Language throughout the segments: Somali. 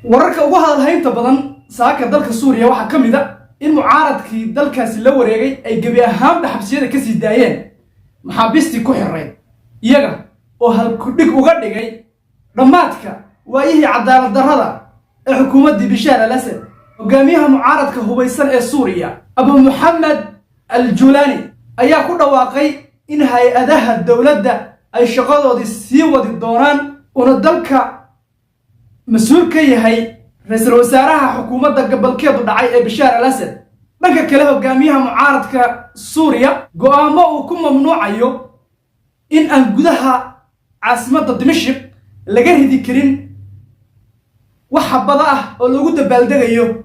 Wararka ugu hadalhaynta badan saaka dalka Suuriya waxaa ka mid a in mucaaradkii dalkaasi la wareegay ay gebi ahaanba xabsiyada kasii daayeen maxaabiistii ku xirayd, iyaga oo halkudhig uga dhigay dhammaadka waayihii cadaalad darrada ee xukuumaddii Bishaar al Asad. Hogaamiyaha mucaaradka hubaysan ee Suuriya, Abu Muxamed al Julani, ayaa ku dhawaaqay in hay-adaha dowladda ay shaqadoodii sii wadi doonaan, uuna dalka mas-uul ka yahay ra-iisul wasaaraha xukuumadda gobolkeedu dhacay ee Bishaar al Asad. Dhanka kale, hogaamiyaha mucaaradka Suuriya go'aamo uu ku mamnuucayo in aan gudaha caasimadda Dimashik laga ridi karin wax xabado ah oo lagu dabaaldegayo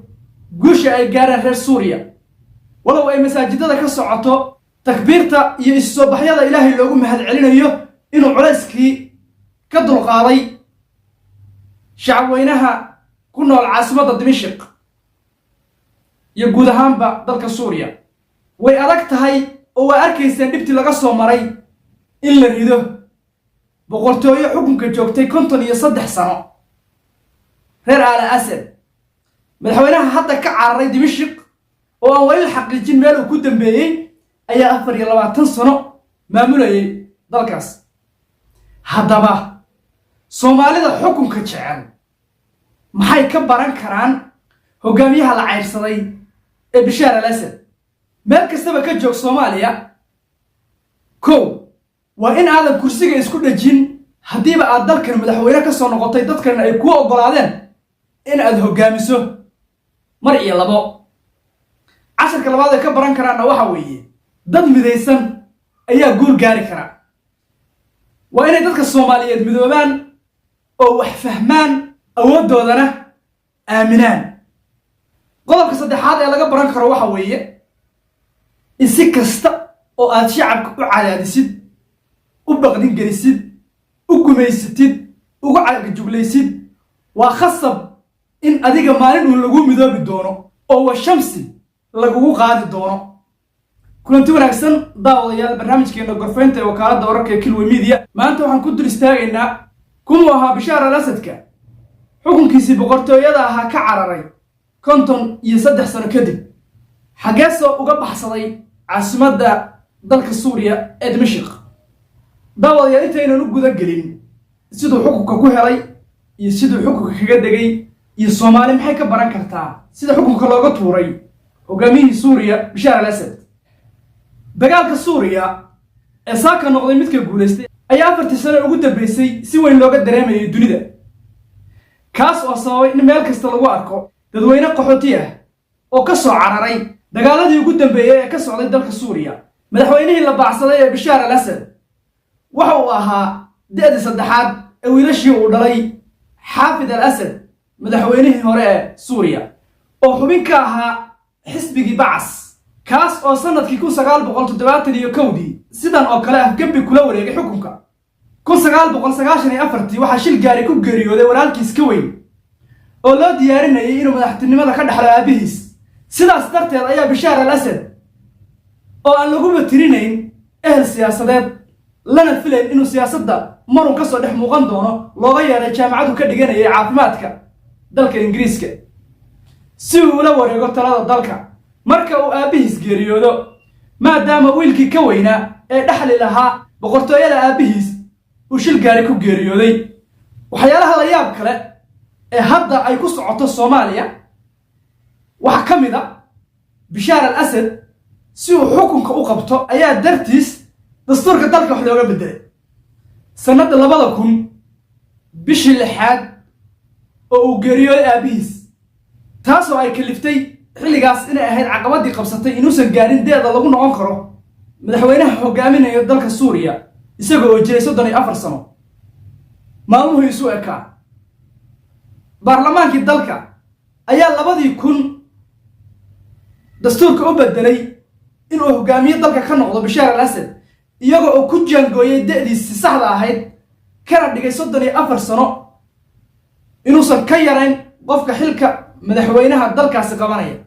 guusha ay gaareen reer Suuriya, walow ay masaajidada ka socoto takbiirta iyo isu soo baxyada Ilaahay loogu mahad celinayo inuu culayskii ka dulqaaday shacabweynaha ku nool caasimadda Dimashik iyo guud ahaanba dalka Suuriya. Way adag tahay oo waa arkayseen dhibtii laga soo maray in la rido boqortooyo xukunka joogtay 53 sano, reer Aala Asad. Madaxweynaha hadda ka cararay Dimashik oo aan weli la xaqiijin meel uu ku dambeeyey ayaa 24 sano maamulayay dalkaas. Haddaba, Soomaalida xukunka jecel maxay ka baran karaan hogaamiyaha la cayrsaday ee Bishaar al Asad? Meel kastaba ka joog Soomaaliya, kow, waa in aadan kursiga isku dhejin. Haddiiba aad dalkan madaxweyne ka soo noqotay, dadkan ay kuu oggolaadeen in aad hoggaamiso mar iyo labo. Casharka labaad ay ka baran karaanna waxa weeye: dad midaysan ayaa guul gaari kara. Waa inay dadka Soomaaliyeed midoobaan oo wax fahmaan, awooddoodana aaminaan. Qodobka saddexaad ee laga baran karo waxa weeye in si kasta oo aad shacabka u cadaadisid, u baqdin gelisid, u gumaysatid, ugu cagajuglaysid, waa khasab in adiga maalin uun lagu midoobi doono oo washamsi lagugu qaadi doono. Kulanti wanaagsan, daawadayaal. Barnaamijkeena gorfaynta ee wakaaladda wararka ee Kilwe Media maanta waxaan ku dul istaagaynaa kumuu ahaa Bishaar al Asadka xukunkiisii boqortooyada ahaa ka cararay 53 sano kadib, xaggeesoo uga baxsaday caasimadda dalka Suuriya ee Dimashik. Daawadayaal, intaynan u guda gelin siduu xukunka ku helay iyo siduu xukunka kaga degay iyo Soomaali maxay ka baran kartaa sida xukunka looga tuuray hogaamiyihii Suuriya Bishaar al Asad, dagaalka Suuriya ee saaka noqday midka guulaystay ayaa 4-tii sano ugu dambeysay si weyn looga dareemayay dunida, kaas oo sababay in meel kasta lagu arko dadweyne qaxooti ah oo ka soo cararay dagaaladii ugu dambeeyey ee ka socday dalka Suuriya. Madaxweynihii la baacsaday ee Bishaar al Asad waxa uu ahaa da'dii saddexaad ee wiilashii uu dhalay Xaafid al Asad, madaxweynihii hore ee Suuriya, oo xubin ka ahaa xisbigii Bacas, kaas oo sanadkii 1971-dii sidan oo kale afgembi kula wareegay xukunka. 1994-tii waxaa shil gaari ku geeriyooday walaalkiis ka weyn oo loo diyaarinayay inuu madaxtinimada ka dhexlo aabihiis. Sidaas darteed ayaa Bishaar al Asad, oo aan laguba tirinayn ehel siyaasadeed, lana filayn inuu siyaasadda marun ka soo dhex muuqan doono, looga yeeray jaamacadu ka dhiganayay caafimaadka dalka Ingiriiska si uu ula wareego talada dalka marka uu aabbihiis geeriyoodo, maadaama wiilkii ka weynaa ee dhexli lahaa boqortooyada aabbihiis uu shil gaari ku geeriyooday. Waxyaalaha la yaab kale ee hadda ay ku socoto Soomaaliya waxaa ka mid a Bishaar al Asad si uu xukunka u qabto ayaa dartiis dastuurka dalka wax looga beddelay sannadda 2000 bishii lixaad oo uu geeriyooday aabbihiis, taasoo ay kaliftay xilligaas inay ahayd caqabadii qabsatay inuusan gaarin deeda lagu noqon karo madaxweynaha hogaaminayo dalka Suuriya, isaga oo jiray 34 sano. Maalmuhu isu ekaa. Baarlamaankii dalka ayaa 2000 dastuurka u bedelay inuu hogaamiye dalka ka noqdo Bishaar al Asad, iyaga oo ku jaangooyay da'diisi saxda ahayd, kana dhigay 34 sano inuusan ka yarayn qofka xilka madaxweynaha dalkaasi qabanaya.